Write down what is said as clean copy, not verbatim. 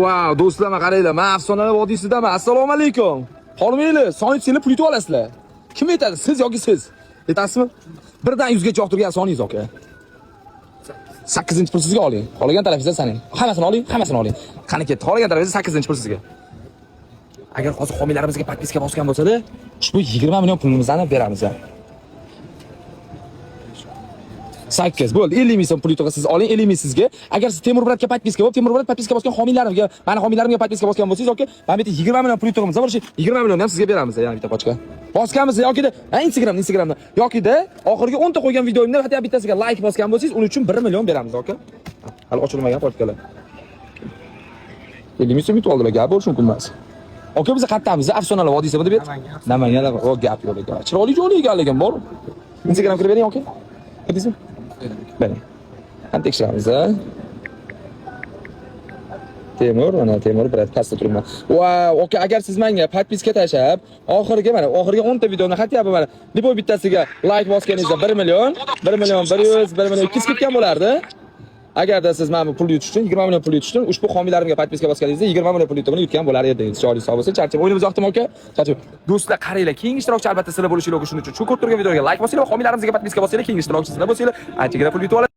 Vau, do'stlar, mana qaranglar, men Afsonalar vodiysidaman. Assalomu alaykum. Hormanglar, son yutsangiz pul yutib olasizlar. Kim aytadi? Siz yoki siz? Aytasizmi? Birdan 100 gacha yoqtirgan soningiz, aka. 8-pul sizga oling. Xohlagan tarafingizdan saning. Hammasini oling, hammasini oling. Qani ketdi. Xohlagan tarafingizdan 8-pul sizga. Agar hozir homiylarimizga подписка bosgan bo'lsa-da, ushbu 20 million pulimizni beramiz. 8 bo'ldi. 50 ming so'm pul yutug'i siz oling, 50 ming sizga. Agar siz Temur bratga подписка bo'lib, Temur brat подписка bosgan homiylarimga, mani homiylarimga подписка bosgan bo'lsangiz, yoki mana bu yerda 20 million pul yutug'imiz bor, o'sha 20 millionni ham sizga beramiz, yana bitta pachka. Bosganmiz yokida, ha, Instagram, Instagramda yokida oxirgi 10 ta qo'ygan videoimda hatto bittasiga like bosgan bo'lsangiz, uning uchun 1 million beramiz, aka. Hali ochilmagan pachkalar. 50 ming so'm yutib oldilar, gap bo'lishi mumkin emas. Aka, biz qayerdamiz? Afsonalar vodiysi deb. Namangan. O, gap yo'q ekan. Chiroyli joyli ekanligim bor. Instagram kirib bering, aka. Kirdingizmi? Bering. Qani tekshiramiz, a? Temur, mana Temur brat pastda turibman. Vau, aka, agar siz menga подписка tashlab, oxirgi, mana oxirgi 10 ta videoni хотя бы mana любой bittasiga like bosganingizda 1 million, 1 million 100, 1 million 200 ketgan bo'lardi. Agarda siz mana bu pul yutish uchun, 20 million pul yutish uchun ushbu homiylarimga подписка bosganingizda 20 million pul yutug'ini yutgan bo'lar edingiz. Chiroyli hisob bo'lsa, charchab o'yinimiz yoqdimi, aka? Charchab. Do'stlar, qaranglar, keyingi ishtirokchi albatta sizlar bo'lishinglar shuning uchun shu ko'rib turgan videoga like bosinglar va homiylarimizga подписка bosinglar, keyingi ishtirokchi sizlar bo'lsanglar, anchagina pul yutib olasiz.